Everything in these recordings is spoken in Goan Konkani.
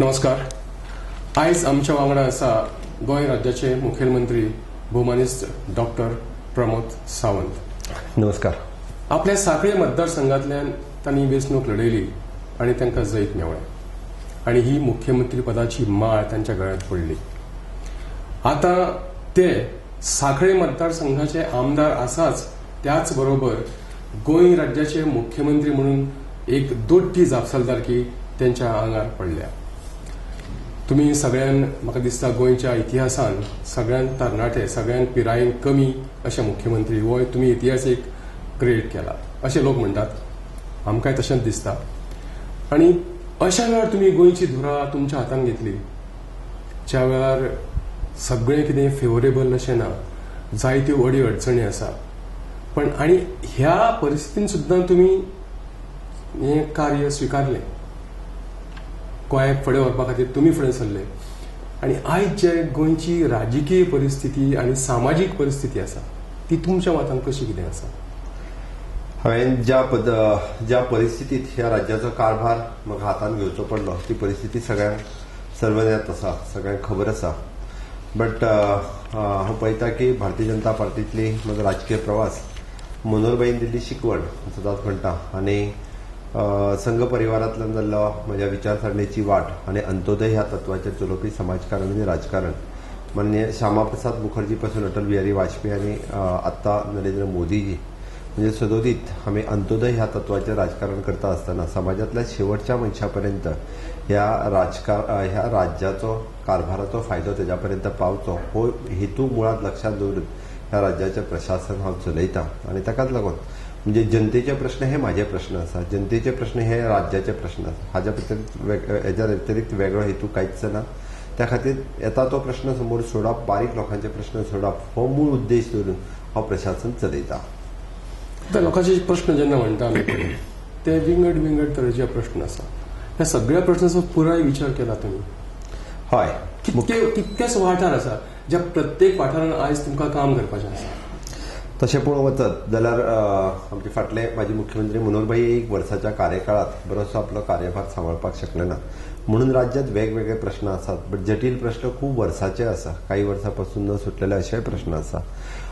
नमस्कार. आयज आमच्या वांगडा आसा गोंय राज्याचे मुखेलमंत्री भोवमानेस्त डॉक्टर प्रमोद सावंत. नमस्कार. आपल्या साखळे मतदारसंघातल्यान तांणी वेंचणूक लढयली आनी तांकां जैत मेळ्ळें आनी ही मुख्यमंत्री पदाची माळ तांच्या गळ्यांत पडली. आतां ते साखळे मतदारसंघाचे आमदार आसाच, त्याच बरोबर गोंय राज्याचे मुख्यमंत्री म्हणून एक दोट्टी जापसालदारकी त्यांच्या आंगार पडल्या. तुमी सगळ्यान, म्हाका दिसता, गोंयच्या इतिहासान सगळ्यान तरणाटे, सगळ्यान पिरायेन कमी अशे मुख्यमंत्री हो तुमी इतिहास एक क्रिएट केला अशें लोक म्हणटात. आमकांय तशेंच दिसता. आनी अशा वेळार तुमी गोंयची धुरा तुमच्या हातान घेतली, ज्या वेळार सगळें कितें फेवरेबल अशें ना, जायत्यो अडी अडचणी आसा, पण आनी ह्या परिस्थितीन सुद्दां तुमी हें कार्य स्विकारलें. गोंयाक फुडें व्हरपा खातीर तुमी फुडें सरले आनी आयज जे गोंयची राजकीय परिस्थिती आनी सामाजीक परिस्थिती आसा ती तुमच्या मतान कशी कितें आसा? हांवें ज्या परिस्थितीत ह्या राज्याचो कारभार म्हाका हातांत घेवचो पडलो ती परिस्थिती सगळ्यांक सर्वज्ञात आसा, सगळ्यांक खबर आसा. बट हांव पळयता की भारतीय जनता पार्टींतली म्हजो राजकीय प्रवास, मनोहरभाईन दिल्ली शिकवण सदांच म्हणटा आनी संघ परिवारांतल्यान जाल्लो म्हज्या विचारसरणेची वाट आनी अंत्योदय ह्या तत्वाचेर चलोवपी समाजकारण आनी राजकारण, माननीय श्यामा प्रसाद मुखर्जी पासून अटल बिहारी वाजपेयी आनी आत्तां नरेंद्र मोदीजी, म्हणजे सदोदीत आमी अंत्योदय ह्या तत्वाचेर राजकारण करता आसतना समाजांतल्या शेवटच्या मनशा पर्यंत ह्या राज्याचो कारभाराचो फायदो तेज्या पर्यंत पावचो हो हेतू मुळांत लक्षांत दवरून ह्या राज्याचें प्रशासन हांव चलयतां. आनी ताकाच लागून म्हणजे जनतेचे प्रश्न हे म्हाजे प्रश्न आसा, जनतेचे प्रश्न हे राज्याचे प्रश्न आसा, हाज्या व्यतिरिक्त हेज्या व्यतिरिक्त वेगळो हेतू कांयच ना. त्या खातीर येता तो प्रश्न समोर सोडप, बारीक लोकांचे प्रश्न सोडप हो मूळ उद्देश दवरून हांव प्रशासन चलयता. आतां लोकांचे प्रश्न जेन्ना म्हणटा आमी ते विंगड विंगड तरेचे प्रश्न आसा. ह्या सगळ्या प्रश्नाचो पुराय विचार केला तुमी? हय. कितकेच वाठार आसा ज्या प्रत्येक वाठारान आयज तुमकां काम करपाचें आसा? तशें पळोवंक वचत जाल्यार आमचे फाटले माजी मुख्यमंत्री मनोहरभाई एक वर्साच्या कार्यकाळांत बरोसो आपलो कार्यभार सांबाळपाक शकले ना, म्हणून राज्यांत वेगवेगळे प्रश्न आसात. बट जटील प्रश्न खूब वर्साचे आसा, काही वर्सां पासून न सुटलेले अशेय प्रश्न आसा.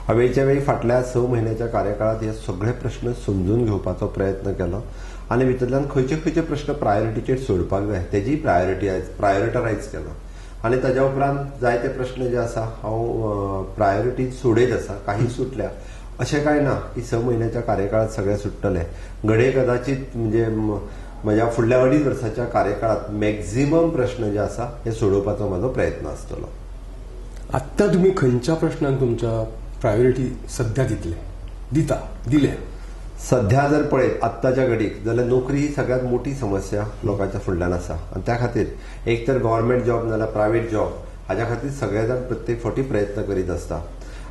वेळच्या वेळी फाटल्या 6 म्हयन्याच्या कार्यकाळांत हे सगळे प्रश्न समजून घेवपाचो प्रयत्न केलो आनी भितरल्यान खंयचे खंयचे प्रश्न प्रायोरिटीचेर सोडपाक जाय तेजी प्रायोरिटरायज केलो आनी ताज्या उपरांत जायते प्रश्न जे आसा हांव प्रायोरिटी सोडयत आसा. काही सुटल्या अशें कांय ना की 6 म्हयन्याच्या कार्यकाळांत सगळें सुट्टलें. घडये कदाचित म्हणजे म्हज्या फुडल्या 2.5 वर्साच्या कार्यकाळांत मॅक्झिमम प्रश्न जे आसा हे सोडोवपाचो म्हजो प्रयत्न आसतलो. आत्तां तुमी खंयच्या प्रश्नान तुमच्या प्रायोरिटी सध्या दितले दिता दिले? सध्या जर पळयत आत्ताच्या घडीक जाल्यार नोकरी ही सगळ्यांत मोठी समस्या लोकांच्या फुडल्यान आसा आनी त्या खातीर एक तर गव्हर्मेंट जॉब नाजाल्यार प्रायवेट जॉब हाज्या खातीर सगळे जाण प्रत्येक फावटी प्रयत्न करीत आसता.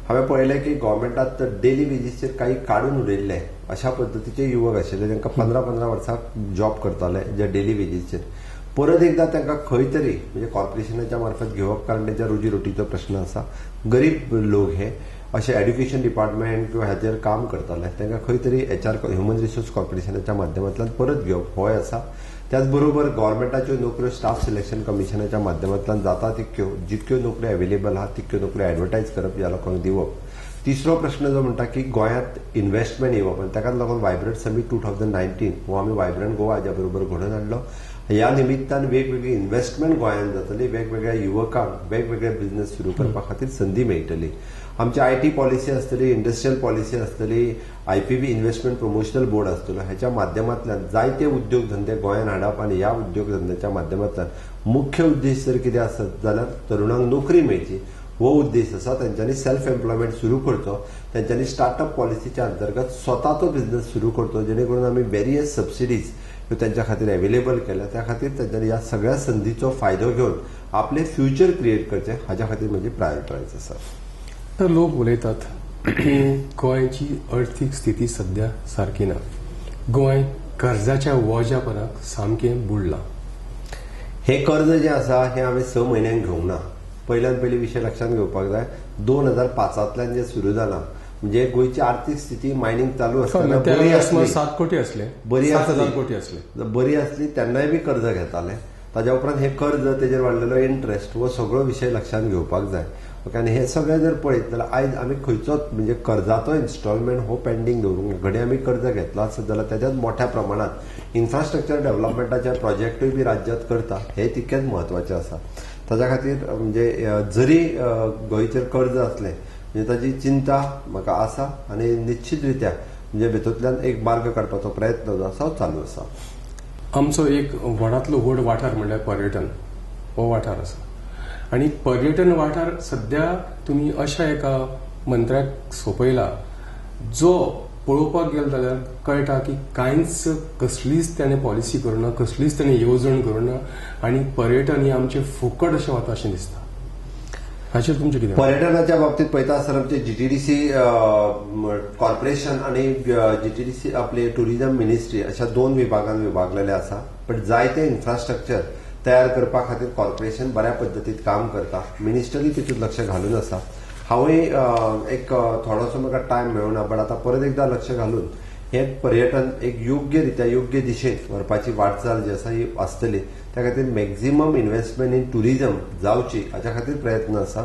हांवें पळयलें की गव्हर्मेंटात डेली वेजीसचेर काही काडून उडयल्ले अशा पद्दतीचे युवक आशिल्ले तांकां 15-15 वर्सां जॉब करताले जे डेली वेजीसचेर, परत एकदां तांकां खंय तरी म्हणजे कॉर्पोरेशनाच्या मार्फत घेवप, कारण तेंच्या रोजी रोटीचो प्रश्न आसा. गरीब लोक हे अशे एड्युकेशन डिपार्टमेंट किंवा हाचेर काम करताले तांकां खंय तरी एच आर ह्युमन रिसोर्स कॉर्पोरेशनाच्या माध्यमांतल्यान परत घेवप होय आसा. त्याच बरोबर गव्हर्मेंटाच्यो नोकऱ्यो स्टाफ सिलेक्शन कमिशनाच्या माध्यमांतल्यान जाता तितक्यो जितक्यो नोकऱ्यो अवेलेबल आहा तितक्यो नोकऱ्यो एडवर्टायज करप ह्या लोकांक दिवप. तिसरो प्रश्न जो म्हणटा की गोंयांत इन्व्हेस्टमेंट येवप आनी ताकाच लागून वायब्रंट समीट 2019 हो आमी वायब्रंट गोवा हाज्या बरोबर घडोवन हाडलो. ह्या निमित्तान वेगवेगळी इन्व्हेस्टमेंट गोंयांत जातली, वेगवेगळ्या युवकांक वेगवेगळे बिझनेस सुरू करपा खातीर संदी मेळटली. आमची I T policy आसतली, इंडस्ट्रियल पॉलिसी आसतली, I P B investment promotional board आसतलो. ह्याच्या माध्यमांतल्यान जायते उद्योग धंदे गोंयांत हाडप आनी ह्या उद्योग धंद्याच्या माध्यमांतल्यान मुख्य उद्देश जर कितें आसत जाल्यार तरुणांक नोकरी मेळची हो उद्देश आसा. तेंच्यांनी सेल्फ एम्प्लॉयमेंट सुरू करचो, तेंच्यांनी स्टार्टअप पॉलिसीच्या अंतर्गत स्वताचो बिझनेस सुरू करचो, जेणे करून आमी वेरियस सबसिडीज ह्यो तेंच्या खातीर अवेलेबल केल्या. त्या खातीर तेंच्यांनी ह्या सगळ्या संदीचो फायदो घेवन आपलें फ्युचर क्रिएट करचें हाज्या खातीर म्हजी प्रायोरिटायज आसा. तर लोक उलयतात की गोंयची अर्थीक स्थिती सध्या सारकी ना, गोंय कर्जाच्या वोज्या पराक सामकें बुडलां. हें कर्ज जें आसा हें हांवें 6 म्हयन्यांक घेवंक ना. पयल्यान पयलीं विशय लक्षांत घेवपाक जाय. 2005 जें सुरू जालां म्हणजे गोंयची आर्थीक स्थिती मायनींग चालू आसतना बरी आसली, 7 कोटी असले, बरी 7,000 कोटी असले, बरी आसली तेन्नाय बी कर्ज घेताले. ताज्या उपरांत हे कर्ज, तेजेर वाडलेलो इंट्रस्ट, हो सगळो विशय लक्षांत घेवपाक जाय. ओके, आनी हे सगळें जर पळयत जाल्यार आयज आमी खंयचोच म्हणजे कर्जाचो इन्स्टॉलमेंट हो पेंडींग दवरूंक ना. घडये आमी कर्ज घेतला आसत जाल्यार तेज्यात मोठ्या प्रमाणात इन्फ्रास्ट्रक्चर डेव्हलपमेंटाचे प्रोजेक्टूय बी राज्यात करता, हे तितकेंच म्हत्वाचें आसा. ताज्या खातीर म्हणजे जरी गोंयचेर कर्ज आसलें म्हणजे ताजी चिंता म्हाका आसा आनी निश्चित रित्या म्हणजे भितूंतल्यान एक मार्ग काडपाचो प्रयत्न जो आसा चालू आसा. आमचो एक व्हडांतलो व्हड वाठार म्हणल्यार पर्यटन हो वाठार आसा आनी पर्यटन वाठार सद्या तुमी अशा एका मंत्र्याक सोंपयला जो पळोवपाक गेलो जाल्यार कळटा की कांयच कसलीच ताणें पॉलिसी करूं ना, कसलीच ताणें येवजण करूं ना आनी पर्यटन हें आमचें फुकट अशें वता अशें दिसता. हाचेर तुमचें कितें? पर्यटनाच्या बाबतीत पळयता आसतना आमचे जीटीडीसी कॉर्पोरेशन आनी जीटीडीसी आपले टुरिझम मिनिस्ट्री अशा दोन विभागान विभागलेले आसा. पण जायते इन्फ्रास्ट्रक्चर तयार करपा खातीर कॉर्पोरेशन बऱ्या पद्दतीत काम करता. मिनिस्टरी तितूंत लक्ष घालून आसा. हांवूय एक थोडोसो म्हाका टायम मेळना, बट आतां परत एकदा लक्ष घालून हे पर्यटन एक योग्य रित्या योग्य दिशेन व्हरपाची वाटचाल जी आसा ही आसतली. त्या खातीर मॅक्झिमम इन्व्हेस्टमेंट इन टुरिझम जावची हाच्या खातीर प्रयत्न आसा.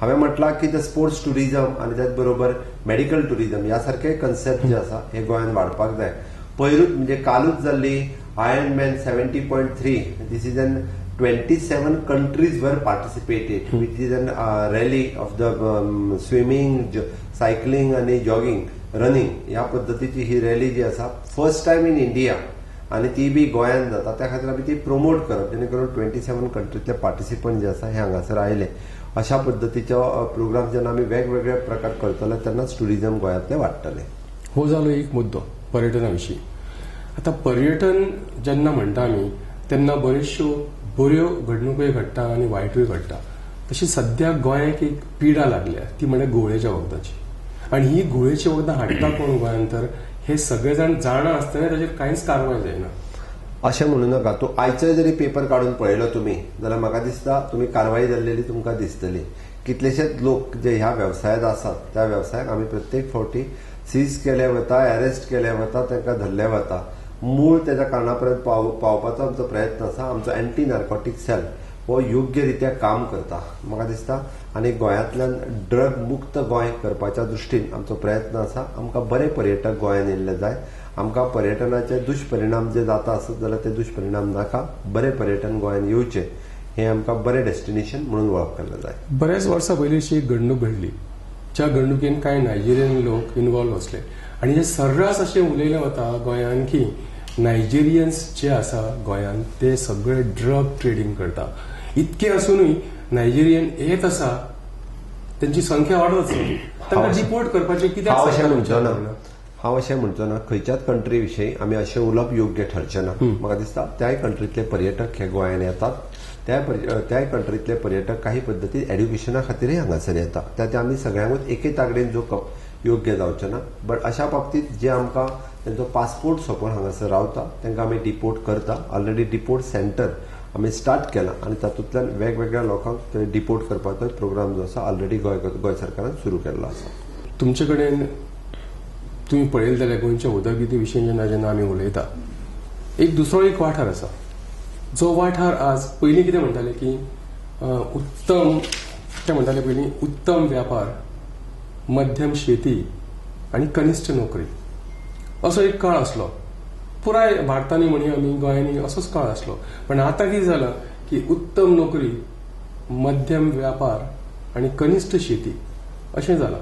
हांवें म्हटलां की ते स्पोर्ट्स टुरिझम आनी त्याच बरोबर मेडिकल टुरिझम ह्या सारके कन्सेप्ट जे आसा हे गोंयांत वाडपाक जाय. पयरूच म्हणजे कालूच जाल्ली Ironman 70.3, this is an 27 countries were participated, which is an rally of the swimming, cycling आनी जॉगिंग, रनिंग ह्या पद्दतीची ही रॅली जी आसा फर्स्ट टायम इन इंडिया आनी ती बी गोंयांत जाता. त्या खातीर आमी ती प्रमोट करप जेणे करून 27 कंट्रीतले पार्टिसिपंट जे आसा हे हांगासर आयले. अशा पद्दतीचो प्रोग्राम जेन्ना आमी वेगवेगळे प्रकार करतले तेन्नाच टुरिझम गोंयांतलें वाडटलें. हो जालो एक मुद्दो पर्यटना विशीं. आतां पर्यटन जेन्ना म्हणटा आमी तेन्ना बऱ्योचश्यो बऱ्यो घडणुकोय घडटा आनी वायटूय घडटा. तशी सद्या गोंयाक एक पिडा लागल्या ती म्हणल्यार घुंवळेच्या वखदाची. आनी ही घुंवळेची वखदां हाडटा कोण गोंयांत तर हे सगळे जाण जाणा आसतना ताचेर कांयच कारवाय जायना. अशें म्हणू नाका. तूं आयचोय जरी पेपर काडून पळयलो तुमी जाल्यार म्हाका दिसता तुमी कारवाय जाल्लेली तुमकां दिसतली. कितलेशेच लोक जे ह्या वेवसायांत आसात त्या वेवसायाक आमी प्रत्येक फावटी सीज केले वता, अरेस्ट केले वता, तांकां धरले वता. मूळ त्याच्या कारणा पर्यंत पावपाचो आमचो प्रयत्न आसा. आमचो एंटी नार्कोटीक सेल हो योग्य रित्या काम करता म्हाका दिसता आनी गोंयांतल्यान ड्रग मुक्त गोंय करपाच्या दृश्टीन आमचो प्रयत्न आसा. आमकां बरे पर्यटक गोंयांत येयल्ले जाय. आमकां पर्यटनाचे दुश्परिणाम जे जाता आसत जाल्यार ते दुश्परिणाम नाका, बरे पर्यटन गोंयांत येवचे हे आमकां बरें डेस्टिनेशन म्हणून वळखल्लें जाय. बऱ्याच वर्सां पयलीं अशी एक घडणूक घडली ज्या घडणुकेन कांय नायजेरियन लोक इन्वॉल्व आसले आनी हे सर्रास अशें उलयलें वता गोंयांत की नायजेरियन्स जे आसा गोंयांत ते सगळे ड्रग ट्रेडींग करता. इतके आसुनूय नायजेरियन येत आसा, तेंची संख्या वाडत आसा, तांकां डिपोर्ट करपाचें कित्याक? हांव अशें म्हणचो ना. खंयच्याच कंट्री विशीं आमी अशें उलोवप योग्य ठरचें ना. म्हाका दिसता त्याय कंट्रींतले पर्यटक हे गोंयांत येतात, त्याय कंट्रींतले पर्यटक काही पद्दतीन एड्युकेशना खातीरय हांगासर येता. त्या आमी सगळ्यांकूच एके तागडेन जोखप योग्य जावचें ना. बट अशा बाबतींत जे आमकां तेंचो पासपोर्ट सोंपोवन हांगासर रावता तांकां आमी डिपोर्ट करता. ऑलरेडी डिपोर्ट सेंटर आमी स्टार्ट केला आनी तातूंतल्यान वेगवेगळ्या लोकांक डिपोर्ट करपाचो प्रोग्राम जो आसा ऑलरेडी गोंय सरकारान सुरू केल्लो आसा. तुमचे कडेन तुमी पळयलें जाल्यार गोंयच्या उदरगती विशीं जेन्ना जेन्ना आमी उलयता एक दुसरो एक वाठार आसा जो वाठार आज पयलीं कितें म्हणटाले की उत्तम, ते म्हणटाले पयलीं उत्तम व्यापार, मध्यम शेती आनी कनिश्ठ नोकरी असो एक काळ आसलो. पुराय भारतांनी म्हणया आमी गोंयांनी असोच काळ आसलो. पण आतां कितें जालां की उत्तम नोकरी, मध्यम व्यापार आनी कनिश्ठ शेती अशें जालां.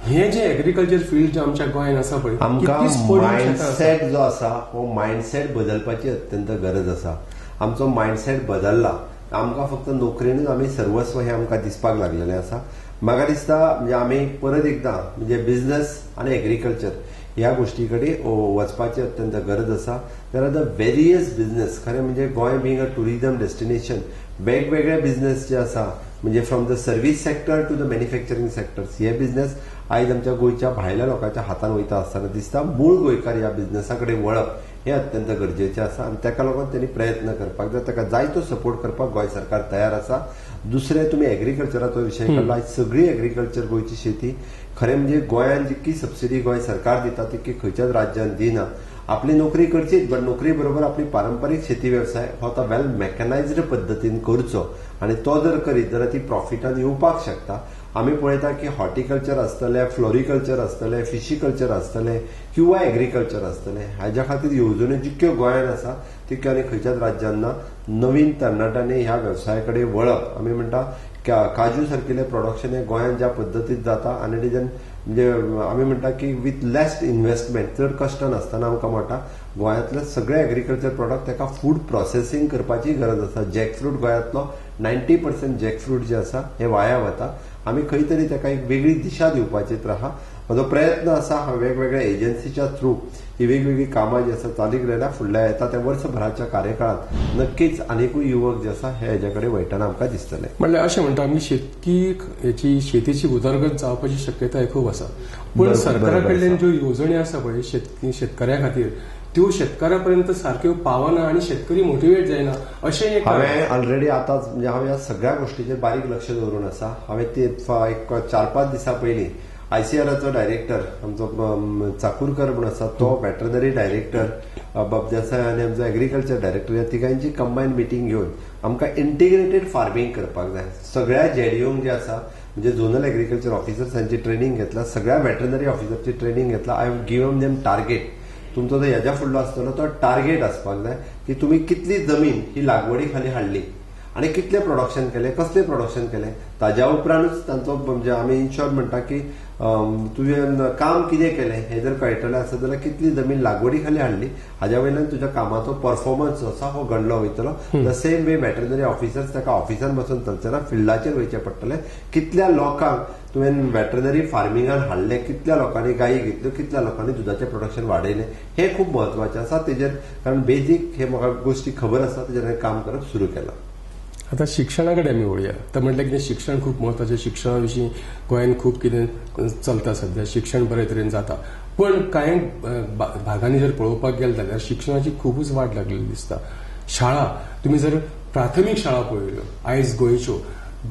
हे जे एग्रीकल्चर फील्ड जे आमच्या गोंयांत आसा पळय, आमकां मायंडसेट जो आसा हो मायंडसेट बदलपाची अत्यंत गरज आसा. आमचो मायंडसेट बदलला, आमकां फक्त नोकरेनूच आमी सर्वस्व हें आमकां दिसपाक लागलेलें आसा. म्हाका दिसता म्हणजे आमी परत एकदां म्हणजे बिझनस आनी एग्रीकल्चर ह्या गोश्टी कडेन वचपाची अत्यंत गरज आसा. There are the various business. खरें म्हणजे Goa being a tourism destination वेगवेगळे बिझनस जे आसा म्हणजे from the service sector to the manufacturing sectors हे बिझनस आयज आमच्या गोंयच्या भायल्या लोकांच्या हातान वयता आसतना दिसता. मूळ गोंयकार ह्या बिझनसा कडेन वळप हें अत्यंत गरजेचें आसा आनी ताका लागून त्यांनी प्रयत्न करपाक जाय. ताका जायतो सपोर्ट करपाक गोंय सरकार तयार आसा. दुसरें, तुमी एग्रीकल्चराचो विशय काडला. आयज सगळी एग्रीकल्चर गोंयची शेती खरें म्हणजे गोंयांत जितकी सबसिडी गोंय सरकार दिता तितकी खंयच्याच राज्यान दिना. आपली नोकरी करचीच, बट नोकरी बरोबर आपली पारंपरीक शेती वेवसाय हो आतां वेल मॅकनायज्ड पद्दतीन करचो आनी तो जर करीत जाल्यार ती प्रॉफिटान येवपाक शकता. आमी पळयता की हॉर्टिकल्चर आसतलें, फ्लोरिकल्चर आसतलें, फिशिकल्चर आसतलें किंवा एग्रीकल्चर आसतलें, हाज्या खातीर येवजण्यो जितक्यो गोंयांत आसा तितक्यो आनी खंयच्याच राज्यान ना. नवीन तरणाट्यांनी ह्या वेवसाया कडेन वळप, आमी म्हणटा काजू सारकिल्लें प्रोडक्शन हें गोंयांत ज्या पद्दतीन जाता आनी तेजेन म्हणजे आमी म्हणटा की विथ लेस इन्व्हेस्टमेंट, चड कश्ट नासतना आमकां मेळटा. गोंयांतले सगळे एग्रीकल्चर प्रोडक्ट ताका फूड प्रोसेसींग करपाची गरज आसा. जॅकफ्रूट गोंयांतलो 90% जॅकफ्रूट जे आसा हे वाया वता. आमी खंय तरी ताका एक वेगळी दिशा दिवपाची तर आहा. म्हजो प्रयत्न आसा, हांव वेगवेगळ्या एजन्सीच्या थ्रू ही वेगवेगळी कामां जी आसा चालीक लायल्या. फुडल्या येता त्या वर्सभराच्या कार्यकाळात नक्कीच आनिकूय युवक जे आसा हे हेज्या कडेन वयतना आमकां दिसतले. म्हणल्यार अशें म्हणटा आमी शेतकी हेची शेतीची उदरगत जावपाची शक्यताय खूब आसा, पूण सरकारा कडल्यान ज्यो येवजण्यो आसा पळय शेतकऱ्या खातीर त्यो शेतकऱ्या पर्यंत सारक्यो पावना आनी शेतकरी मोटिवेट जायना अशें एक हांवें ऑलरेडी आतांच म्हणजे हांव ह्या सगळ्या गोश्टीचेर बारीक लक्ष दवरून आसा. हांवें ती एक 4-5 दिसां पयलीं आयसीआराचो डायरेक्टर आमचो चाकूरकर म्हूण आसा तो वेटरनरी डायरेक्टर बाब देसाय आनी आमचो एग्रीकल्चर डायरेक्टर ह्या तिगांची कंबायन मिटींग घेवन आमकां इंटिग्रेटेड फार्मींग करपाक जाय. सगळ्या जेडीओंक जे आसा म्हणजे झोनल एग्रीकल्चर ऑफिसर्स हांची ट्रेनिंग घेतला, सगळ्या वेटरनरी ऑफिसरची ट्रेनिंग घेतला. I have given them target. तुमचो जो हेज्या फुडलो आसतलो तो टार्गेट आसपाक जाय की तुमी कितली जमीन ही लागवडी खाली हाडली आनी कितलें प्रोडक्शन केलें, कसलें प्रोडक्शन केलें. ताज्या उपरांतूच तांचो म्हणजे आमी इन शॉर्ट म्हणटा की तुवें काम कितें केलें हें जर कळटलें आसत जाल्यार कितली जमीन लागवडी खाली हाडली हाज्या वयल्यान तुज्या कामाचो परफॉर्मन्स जो आसा हो गणलो वयतलो. The same way veterinary officers ताका ऑफिसान बसून चलचें ना, फिल्डाचेर वयचें पडटलें. कितल्या लोकांक तुवें वेटरनरी फार्मिंगान हाडलें, कितल्या लोकांनी गायी घेतल्यो, कितल्या लोकांनी दुदाचें प्रोडक्शन वाडयलें, हें खूब म्हत्वाचें आसा तेजेर. कारण बेजीक हे म्हाका गोश्टी खबर आसा, तेजेर हांवें काम करप सुरू केलां. आतां शिक्षणा कडेन आमी वळया. आतां म्हटलें कितें शिक्षण खूब म्हत्वाचें. शिक्षणा विशीं गोंयांत खूब कितें चलता सद्या, शिक्षण बरे तरेन जाता, पण कांय भागांनी जर पळोवपाक गेले जाल्यार शिक्षणाची खुबूच वाट लागलेली दिसता. शाळा तुमी जर प्राथमीक शाळा पळयल्यो आयज गोंयच्यो,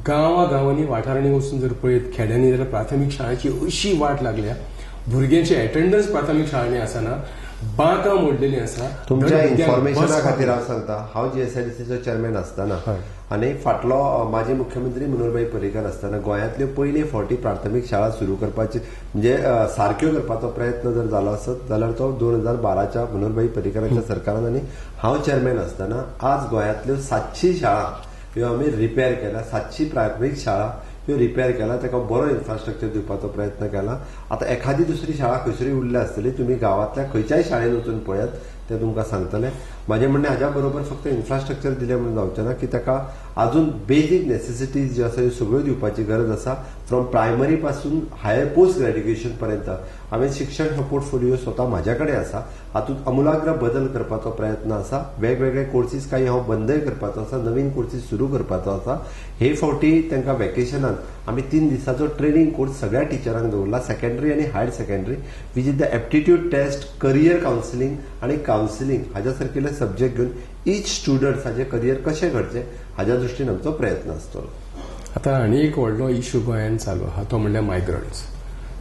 गांवा गांवांनी वाठारांनी वचून जर पळयत खेड्यांनी जाल्यार प्राथमीक शाळेची अशी वाट लागल्या. भुरग्यांची एटेंडन्स प्राथमीक शाळांनी आसना, बांकां मोडलेली आसा. तुमच्या इन्फॉर्मेशना खातीर हांव सांगता, हांव जीएसआयडीसीचो चेअरमॅन आसतना आनी फाटलो माजी मुख्यमंत्री मनोहरभाई पर्रीकर आसतना गोंयांतल्यो पयले फावटी प्राथमीक शाळा सुरू करपाची म्हणजे सारक्यो करपाचो प्रयत्न जर जालो आसत जाल्यार तो 2012च्या मनोहरभाई पर्रीकरांच्या सरकारान आनी हांव चेअरमॅन आसतना आज गोंयांतल्यो 700 शाळा ह्यो आमी रिपेर केल्या. 700 प्राथमीक शाळा ह्यो रिपेर केला, ताका बरो इन्फ्रास्ट्रक्चर दिवपाचो प्रयत्न केला. आतां एखादी दुसरी शाळा खंयसरूय उरल्या आसतली, तुमी गांवांतल्या खंयच्याय शाळेन वचून पळयात, ते तुमकां सांगतले. म्हाजें म्हणणें हाज्या बरोबर फक्त इन्फ्रास्ट्रक्चर दिलें म्हणून जावचें ना, की ताका अजून बेजीक नेसेसिटीज ज्यो आसा ह्यो सगळ्यो दिवपाची गरज आसा. फ्रॉम प्रायमरी पासून हायर पोस्ट ग्रॅज्युएशन पर्यंत हांवें शिक्षण हो पोर्टफोलियो स्वता म्हाज्या कडेन आसा, हातूंत अमुलाग्र बदल करपाचो प्रयत्न आसा. वेगवेगळे कोर्सीस काही हांव बंदय करपाचो आसा, नवीन कोर्सीस सुरू करपाचो आसा. हे फावटी तांकां वेकेशनान आमी 3 दिसाचो ट्रेनिंग कोर्स सगळ्या टिचरांक दवरला, सेकंडरी आनी higher secondary, which is the aptitude test, career counselling आनी कावन्सिलींग हाज्या सारकिल्ले सब्जेक्ट घेवन इच स्टुडंट हाजें करियर कशें घडचें हाज्या दृश्टीन आमचो प्रयत्न आसतलो. आतां आनी एक व्हडलो इशू गोंयांत चालू आहा तो म्हणल्यार मायग्रंट्स.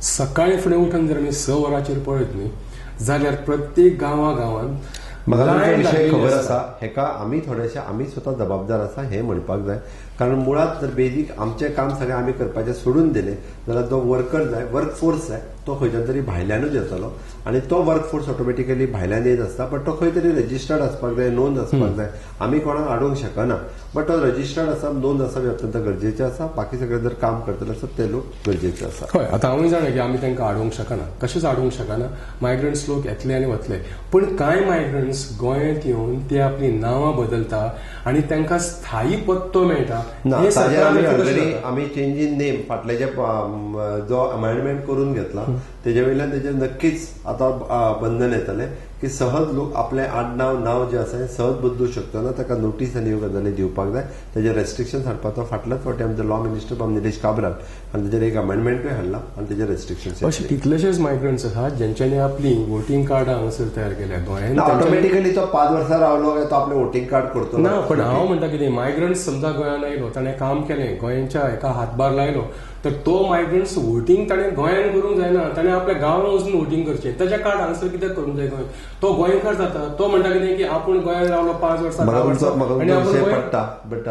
सकाळी फुडें उठून जर आमी 6 वरांचेर पळयत न्ही जाल्यार प्रत्येक गांवा गांवांत म्हाका तुमचो विशय खबर आसा. हेका आमी थोडेशे आमी स्वता जबाबदार आसा हें म्हणपाक जाय, कारण मुळांत जर बेजीक आमचें काम सगळें आमी करपाचें सोडून दिलें जाल्यार जो वर्कर जाय, वर्क फोर्स जाय, तो खंयच्यान तरी भायल्यानूच येतलो आनी तो वर्क फोर्स ऑटोमॅटिकली भायल्यान येत आसता. बट तो खंय तरी रजिस्टर्ड आसपाक जाय, नोंद आसपाक जाय. आमी कोणाक आडोवंक शकना, बट तो रजिस्टर्ड आसप, नोंद आसप हें अत्यंत गरजेचें आसा. बाकी सगळे जर काम करतले आसत ते लोक गरजेचे आसा. हय, आतां हांवूय जाणा की आमी तांकां आडोवंक शकना, कशेंच आडोवंक शकना. मायग्रंट्स लोक येतले आनी वतले, पूण कांय मायग्रंट्स गोंयांत येवन ते आपली नांवां बदलता आनी तांकां स्थायी पत्तो मेळटा. ना, ताजेर आमी ऑलरेडी आमी चेंज इन नेम फाटले जे जो अमेंडमेंट करून घेतला तेजे वयल्यान तेजेर नक्कीच आतां बंधन येतलें की सहज लोक आपलें आडनांव नांव जें आसा हें सहज बदलूं शकता ना, ताका नोटीस आनी ह्यो गजाली दिवपाक जाय. तेजेर रेस्ट्रिक्शन हाडपाचो फाटल्याच फावटी आमचे लॉ मिनिस्टर बाब निलेश काब्राल आनी तेजेर एक अमेंडमेंटूय हाडला आनी तेजेर रेस्ट्रिक्शन. अशे कितलेशेच मायग्रंट्स आसात ज्यांच्यांनी आपली वोटींग कार्डां हांगासर तयार केल्या गोंयांत. ऑटोमॅटिकली तो 5 वर्सां रावलो काय तो आपलें वोटींग कार्ड करतो ना. पण हांव म्हणटा कितें, मायग्रंट्स समजा गोंयांत आयलो, ताणें काम केलें, गोंयच्या एका हातभार लायलो, तर तो मायग्रंट्स वोटींग ताणें गोंयांत करूंक जायना, ताणें आपल्या गांवांत वचून वोटींग करचें. ताचें कार्ड हांगासर कित्याक करूंक जाय गोंय? तो गोंयकार जाता, तो म्हणटा कितें की आपूण गोंयांत रावलो 5 वर्सां 10 वर्सां आनी आपूण पडटा. बट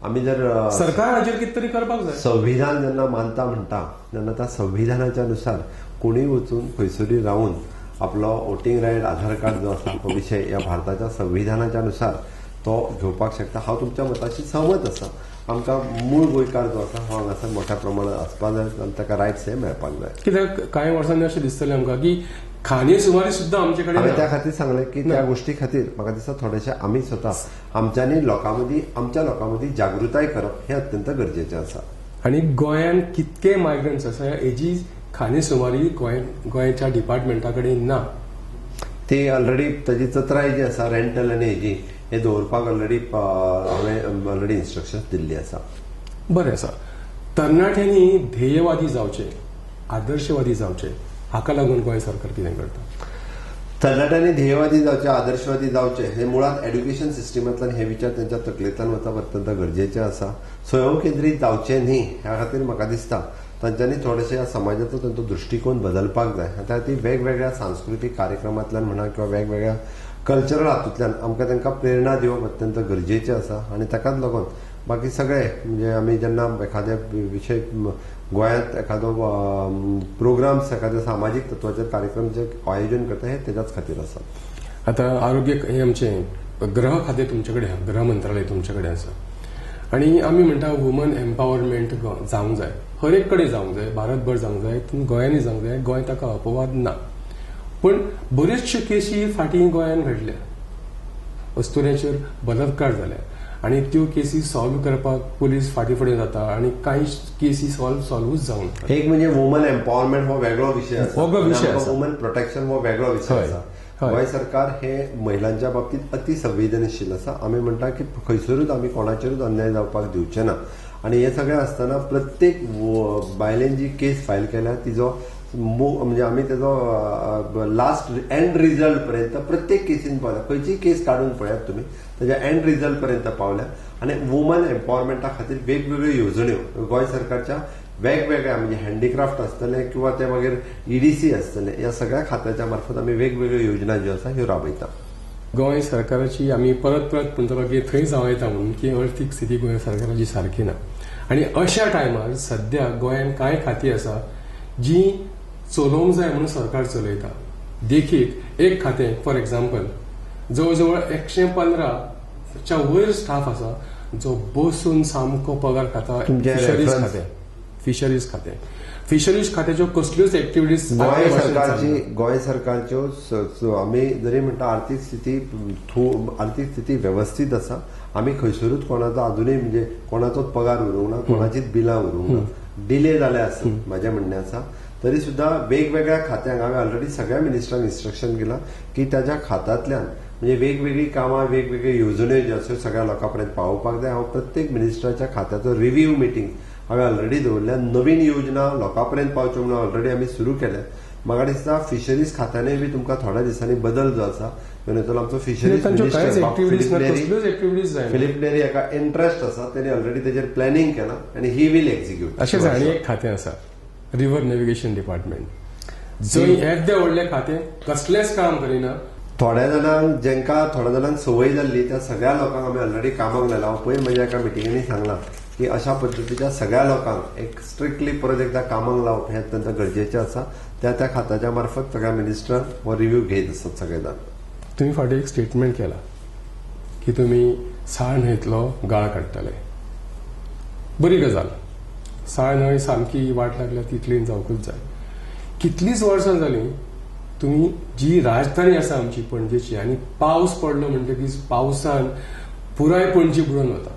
आमी जर सरकार हाचेर कितें तरी करपाक जाय. संविधान जेन्ना मानता म्हणटा तेन्ना त्या संविधानाच्या नुसार कोणूय वचून खंयसरूय रावून आपलो वोटींग रायट आधार कार्ड जो आसा हो विशय ह्या भारताच्या संविधानाच्या नुसार तो घेवपाक शकता. हांव तुमच्या मताशी सहमत आसा. आमकां मूळ गोंयकार जो आसा हो हांगासर मोठ्या प्रमाणात आसपाक जाय आनी ताका रायट्स हे मेळपाक जाय. कित्याक कांय वर्सांनी अशें दिसतलें आमकां की खाने सुमारी सुद्दां आमचे कडेन. हांवें त्या खातीर सांगलें की त्या गोष्टी खातीर म्हाका दिसता थोडेशें आमी स्वता आमच्यांनी लोकां मदीं आमच्या लोकां मदीं जागृताय करप हें अत्यंत गरजेचें आसा. आनी गोंयांत कितके मायग्रंट्स आसा हेजी खाने सुमारी गोंयच्या डिपार्टमेंटा कडेन ना. ती ऑलरेडी ताजी चत्राय जी आसा रेंटल आनी हेजी हे दवरपाक ऑलरेडी हांवें ऑलरेडी इन्स्ट्रक्शन्स दिल्ली आसा. बरें आसा. तरणाट्यांनी ध्येयवादी जावचे, आदर्शवादी जावचे, हाका लागून गोंय सरकार कितें करता? तरणाट्यांनी ध्येयवादी जावचे, आदर्शवादी जावचे हे मुळात एड्युकेशन सिस्टमांतल्यान हे विचार त्यांच्या तकलेंतल्यान वचप अत्यंत गरजेचें आसा. स्वयं केंद्रीत जावचें न्ही ह्या खातीर म्हाका दिसता तांच्यांनी थोडेशे ह्या समाजाचो तांचो दृश्टिकोन बदलपाक जाय. त्या खातीर वेगवेगळ्या सांस्कृतीक कार्यक्रमांतल्यान म्हणा किंवा वेगवेगळ्या कल्चरल हातूंतल्यान आमकां तांकां प्रेरणा दिवप अत्यंत गरजेचें आसा. आनी ताकाच लागून बाकी सगळे म्हणजे आमी जेन्ना एखाद्या विशय गोंयांत एखादो प्रोग्राम्स एखाद्या सामाजीक तत्वाचेर कार्यक्रम जे आयोजन करता हे तेज्याच खातीर आसा. आतां आरोग्य हें आमचें गृह खातें तुमचे कडेन आसा, गृह मंत्रालय तुमचे कडेन आसा आनी आमी म्हणटा वुमन एम्पावरमेंट जावंक जाय, हर एक कडेन जावंक जाय, भारतभर जावंक जाय, गोंयांनी जावंक जाय. गोंय ताका अपवाद ना, पूण बऱ्योचश्यो केशी फाटीं गोंयांत घडल्या, अस्तुऱ्यांचेर बलात्कार जाल्या आनी त्यो केसी सॉल्व करपाक पुलीस फाटीं फुडें जाता आनी कांय केसी सॉल्वूच जावंक. एक म्हणजे वुमन एम्पावरमेंट हो वेगळो विशय आसा, वुमन प्रोटेक्शन हो वेगळो विशय आसा. गोंय सरकार हे महिलांच्या बाबतीत अति संवेदनशील आसा. आमी म्हणटा की खंयसरूच आमी कोणाचेरूच अन्याय जावपाक दिवचे ना आनी हे सगळें आसतना प्रत्येक बायलेन जी केस फायल केल्या तिजो म्हणजे आमी तेजो लास्ट एंड रिजल्ट पर्यंत प्रत्येक केसीन पावल्या. खंयचीय केस काडून पळयात तुमी तेज्या एंड रिजल्ट पर्यंत पावल्या. आनी वुमन एम्पावरमेंटा खातीर वेगवेगळ्यो येवजण्यो गोंय सरकारच्या वेगवेगळ्या म्हणजे हँडीक्राफ्ट आसतलें किंवा ते मागीर ईडीसी आसतलें, ह्या सगळ्या खात्याच्या मार्फत आमी वेगवेगळ्यो योजना ज्यो आसा ह्यो राबयता. गोंय सरकाराची आमी परत परत म्हणटलो की थंय जावं येता म्हणून की अर्थीक स्थिती गोंय सरकाराची सारकी ना आनी अशा टायमार सद्या गोंयांत कांय खातीं आसा जी चलोवंक जाय म्हणून सरकार चलयता. देखीक एक खातें फॉर एग्जाम्पल जवळ जवळ 115च्या वयर स्टाफ आसा जो बसून सामको पगार खाता. फिशरीज खातें, फिशरीज खातें, फिशरीज खात्याच्यो कसल्योच एक्टिविटीज गोंय सरकारच्यो आमी जरी म्हणटा आर्थीक स्थिती आर्थीक स्थिती वेवस्थीत आसा, आमी खंयसरूच कोणाचो अजुनूय म्हणजे कोणाचोच पगार उरूंक ना, कोणाचीच बिलां उरूंक ना, डिले जाल्या आसत म्हाजें म्हणणें आसा. तरी सुद्दां वेगवेगळ्या खात्यांक हांवें ऑलरेडी सगळ्या मिनिस्टरांक इन्स्ट्रक्शन दिलां की ताच्या खात्यांतल्यान म्हणजे वेगवेगळीं कामां वेगवेगळ्यो येवजण्यो ज्यो आसा सगळ्या लोकां पर्यंत पावोवपाक जाय. हांव प्रत्येक मिनिस्टराच्या खात्याचो रिव्यू मिटींग हांवें ऑलरेडी दवरल्या. नवीन योजना लोकां पर्यंत पावच्यो म्हणून ऑलरेडी आमी सुरू केल्या. म्हाका दिसता फिशरीज खात्यानूय बी तुमकां थोड्या दिसांनी बदल जो आसा तो आमचो फिशरीज मिनिस्टर फिलीप नेरी हाका इंट्रस्ट आसा, तेणी ऑलरेडी तेजेर प्लॅनिंग केलां आनी he will execute. अशेंच आनी एक खातें आसा रिवर नेव्हिगेशन डिपार्टमेंट, जंय येद्दें व्हडलें खातें कसलेंच काम करिना. थोड्या जाणांक जेंका थोड्या जाणांक संवय जाल्ली त्या सगळ्या लोकांक आमी ऑलरेडी कामाक लायला. हांव पयर म्हज्या एका मिटिंगेनी सांगलां की अशा पद्दतीच्या सगळ्या लोकांक एक स्ट्रिक्टली परत एकदा कामाक लावप हें अत्यंत गरजेचें आसा. त्या त्या खात्याच्या मार्फत सगळ्या मिनिस्टरांक हो रिव्यू घेत आसतात सगळे जाण. तुमी फाटीं एक स्टेटमेंट केला की तुमी साळ न्हंयतलो गाळ काडटले, बरी गजाल. साळ न्हंय सामकी वाट लागल्या ती क्लीन जावंकूच जाय. कितलींच वर्सां जालीं तुमी जी राजधानी आसा आमची पणजेची आनी पावस पडलो म्हणटकीच पावसान पुराय पणजी बुडून वता.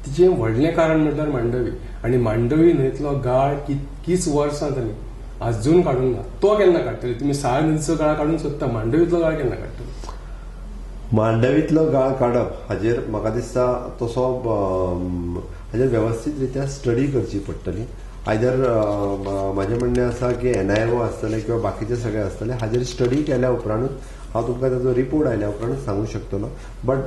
तिचें व्हडलें कारण म्हटल्यार मांडवी आनी मांडवी न्हंयतलो गाळ कितकीच वर्सां जालीं अजून काडूंक ना, तो केन्ना काडटले? तुमी साळ नदीचो गाळ काडूंक सोदता, मांडवींतलो गाळ केन्ना काडटले? मांडवींतलो गाळ काडप हाजेर म्हाका दिसता तसो हाजेर वेवस्थीत रित्या स्टडी करची पडटली. आयदर म्हाजें म्हणणें आसा की NIO आसतलें किंवा बाकीचे सगळे आसतले, हाजेर स्टडी केल्या उपरांतूच हांव तुमकां ताजो रिपोर्ट आयल्या उपरांतूच सांगूंक शकतलो. बट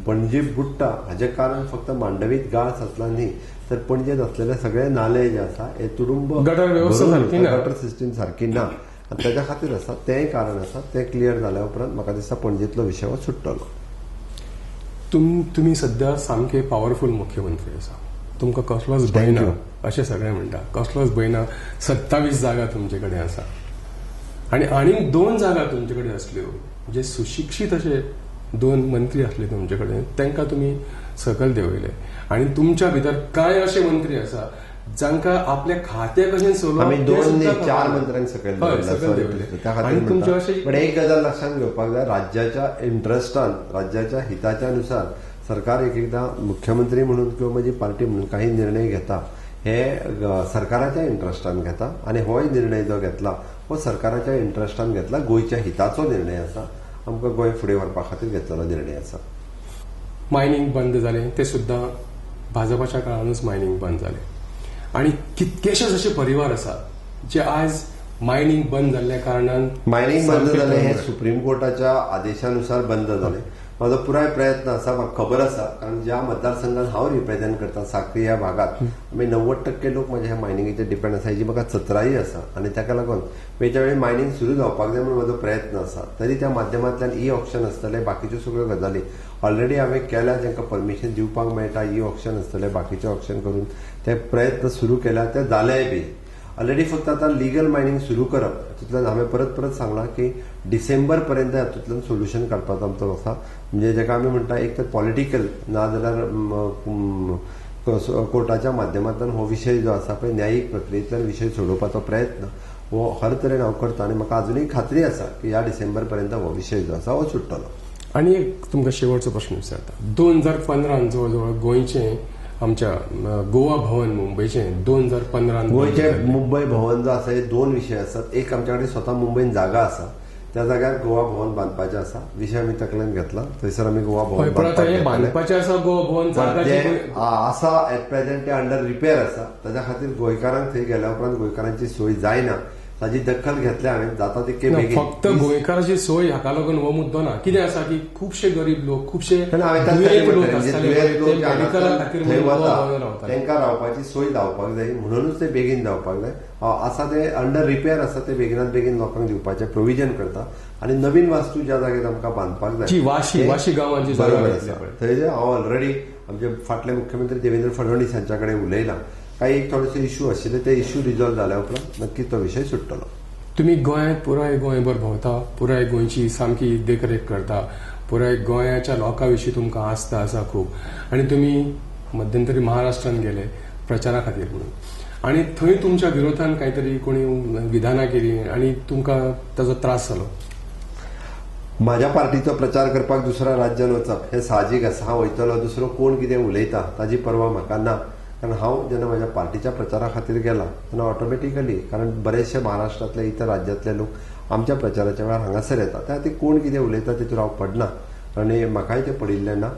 पणजी बुडटा हाजें कारण फक्त मांडवीत गाळ साचला न्ही, तर पणजेंत आसलेले सगळे नाले जे आसा हे तुडुंब गटर वेवस्था सारकी ना, गटर सिस्टीम सारकी ना, आनी ताच्या खातीर आसा तेंय कारण आसा. तें क्लियर जाल्या उपरांत म्हाका दिसता पणजेंतलो विशय हो सुट्टलो. तुमी सद्या सामके पावरफूल मुख्यमंत्री आसा, तुमकां कसलोच भंय ना अशें सगळे म्हणटा, कसलोच भंय ना. 27 जागा तुमचे कडेन आसा आनी आनीक 2 जागा तुमचे कडेन आसल्यो, जे सुशिक्षीत अशे 2 मंत्री आसले तुमचे कडेन, तांकां तुमी सकयल देंवयले. आनी तुमच्या भितर कांय अशे मंत्री आसा जांकां आपल्या खात्या कशें चलोवप, आमी 2 न्ही 4 मंत्र्यांक सकयल देंवयले. त्या खातीर पण एक गजाल लक्षांत घेवपाक जाय, राज्याच्या इंट्रस्टान, राज्याच्या हिताच्या नुसार सरकार एक एकदां मुख्यमंत्री म्हणून किंवा म्हजी पार्टी म्हणून काही निर्णय घेता हे सरकाराच्या इंट्रस्टान घेता, आनी होय निर्णय जो घेतला हो सरकाराच्या इंट्रस्टान घेतला, गोंयच्या हिताचो निर्णय आसा, आमकां गोंय फुडें व्हरपा खातीर घेतलेलो निर्णय आसा. मायनींग बंद जालें ते सुद्दां भाजपाच्या काळानूच मायनींग बंद जालें. आनी कितकेशेच अशे परिवार आसात जे आज मायनींग बंद जाल्ल्या कारणान, मायनींग बंद जालें हें सुप्रीम कोर्टाच्या आदेशानुसार बंद जालें. म्हाजो पुराय प्रयत्न आसा, म्हाका खबर आसा, कारण ज्या मतदारसंघात हांव रिप्रेझेंट करता साखळी ह्या भागात आमी 90% लोक म्हाज्या ह्या मायनिंगेचेर डिपेंड आसा, हेजी म्हाका चत्राय आसा आनी ताका लागून वेळच्या वेळी मायनींग सुरू जावपाक जाय म्हणून म्हाजो प्रयत्न आसा. तरी त्या माध्यमांतल्यान ई ऑक्शन आसतलें, बाकीच्यो सगळ्यो गजाली ऑलरेडी हांवें केल्या, जांकां परमिशन दिवपाक मेळटा ई ऑक्शन आसतलें, बाकीचें ऑक्शन करून ते प्रयत्न सुरू केल्या, ते जालेय बी ऑलरेडी. फक्त आतां लिगल मायनींग सुरू करप हातूंतल्यान हांवें परत परत सांगलां की डिसेंबर पर्यंत हातूंतल्यान सोल्युशन काडपाचो आमचो आसा. म्हणजे जाका आमी म्हणटा एक तर पॉलिटिकल ना जाल्यार कोर्टाच्या माध्यमांतल्यान हो विशय जो आसा पळय न्यायीक प्रक्रियेंतल्यान विशय सोडोवपाचो प्रयत्न हो हर तरेन हांव करता आनी म्हाका अजुनूय खात्री आसा की ह्या डिसेंबर पर्यंत हो विशय जो आसा हो सुट्टलो. आनी एक तुमकां शेवटचो प्रश्न विचारता, 2015 जवळ जवळ गोंयचें आमच्या गोवा भवन मुंबयचें 2015 गोंयचें मुंबय भवन जो आसा हे 2 विशय आसात. एक आमच्या कडेन स्वता मुंबयन जागा आसा, त्या जाग्यार गोवा भवन बांदपाचें आसा, विशय आमी तकलेन घेतला, थंयसर आमी गोवा भवन बांदपाचें आसा. गोवा भवन आसा एट प्रेझेंट ते अंडर रिपेर आसा, ताच्या खातीर गोंयकारांक थंय गेल्या उपरांत गोंयकारांची सोय जायना, ताजी दखल घेतल्या हांवें, जाता तितके बेगीन. फक्त गोंयकाराची सोय हाका लागून हो मुद्दो ना, कितें आसा की खुबशे गरीब लोक, खुबशे तांकां रावपाची सोय जावपाक जाय म्हणूनच ते बेगीन जावपाक जाय. आसा ते अंडर रिपेर आसा, ते बेगिनात बेगीन लोकांक दिवपाचें प्रोविजन करता आनी नवीन वास्तू ज्या जाग्यार आमकां बांदपाक जाय वाशी वाशी गांवांची बरोबर आसा, थंय हांव ऑलरेडी आमचे फाटले मुख्यमंत्री देवेंद्र फडणवीस हांच्या कडेन उलयलां. काही एक थोडेसे इश्यू आशिल्ले, ते इश्यू रिजॉल्व जाल्या उपरांत नक्की तो विशय सुट्टलो. तुमी गोंयांत पुराय गोंयभर भोंवता, पुराय गोंयची सामकी देखरेख करता, पुराय गोंयाच्या लोकां विशीं तुमकां आस्था आसा खूब, आनी तुमी मध्यंतरी महाराष्ट्रान गेले प्रचारा खातीर म्हणून, आनी थंय तुमच्या विरोधान कांयतरी कोणी विधानां केली आनी तुमकां ताजो त्रास जालो. म्हाज्या पार्टीचो प्रचार करपाक दुसऱ्या राज्यान वचप हें साहजीक आसा. हांव वयतलो, दुसरो कोण कितें उलयता ताजी पर्वा म्हाका ना, कारण हांव जेन्ना म्हाज्या पार्टीच्या प्रचारा खातीर गेला तेन्ना ऑटोमॅटिकली, कारण बरेचशे महाराष्ट्रांतले इतर राज्यांतले लोक आमच्या प्रचाराच्या वेळार हांगासर येता, त्या खातीर कोण कितें उलयता तितून हांव पडना आनी म्हाकाय तें पडिल्लें ना.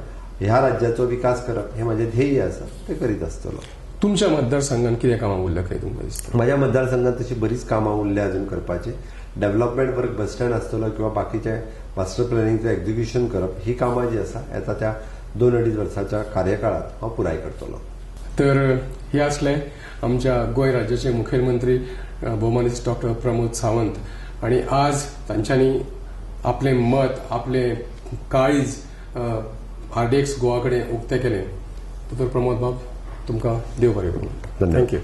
ह्या राज्याचो विकास करप हें म्हाजें ध्येय आसा, तें करीत आसतलो. तुमच्या मतदारसंघात कितें कामां उरल्या काय तुमकां दिसता? म्हाज्या मतदारसंघात तशी बरीच कामां उरल्या अजून करपाची. डेव्हलपमेंट वर्क बस स्टँड आसतलो किंवा बाकीचें मास्टर प्लॅनिंगचें एक्झिक्युशन करप, ही कामां जी आसा येता त्या 2-2.5 वर्साच्या कार्यकाळात हांव पुराय करतलो. तर हे असले आमच्या गोंय राज्याचे मुखेलमंत्री भोवमानेस्त डॉक्टर प्रमोद सावंत, आनी आज तांच्यांनी आपलें मत, आपलें काळीज RDX Goa कडेन उक्तें केलें. दोतोर प्रमोद बाब, तुमकां देव बरें करूं. Thank you.